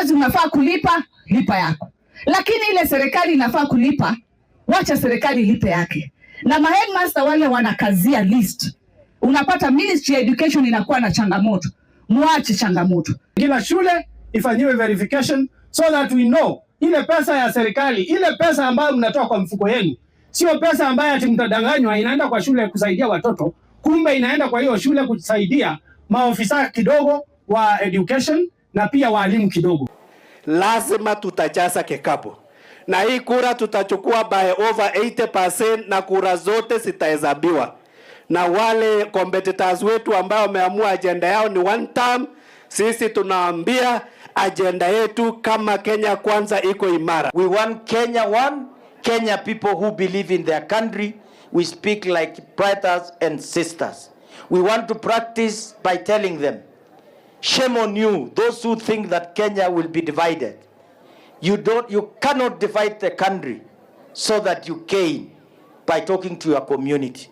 Mzazi unafaa kulipa, lipa yako, lakini ile serikali inafaa kulipa, wacha serikali ilipe yake. Na maheadmaster wale wanakazia list, unapata Ministry ya Education inakuwa na changamoto. Muache changamoto. Kila shule ifanyiwe verification so that we know ile pesa ya serikali, ile pesa ambayo mnatoa kwa mfuko yenu, sio pesa ambayo ati mtadanganywa inaenda kwa shule kusaidia watoto, kumbe inaenda kwa hiyo shule kusaidia maofisa kidogo wa education na pia walimu kidogo. Lazima tutajaza kikapu na hii kura tutachukua by over 80% na kura zote zitahesabiwa na wale competitors wetu ambao wameamua agenda yao ni one term. Sisi tunaambia agenda yetu kama Kenya Kwanza iko imara. We want Kenya one, Kenya people who believe in their country. We speak like brothers and sisters. We want to practice by telling them, shame on you, those who think that Kenya will be divided. You don't, you cannot divide the country so that you gain by talking to your community.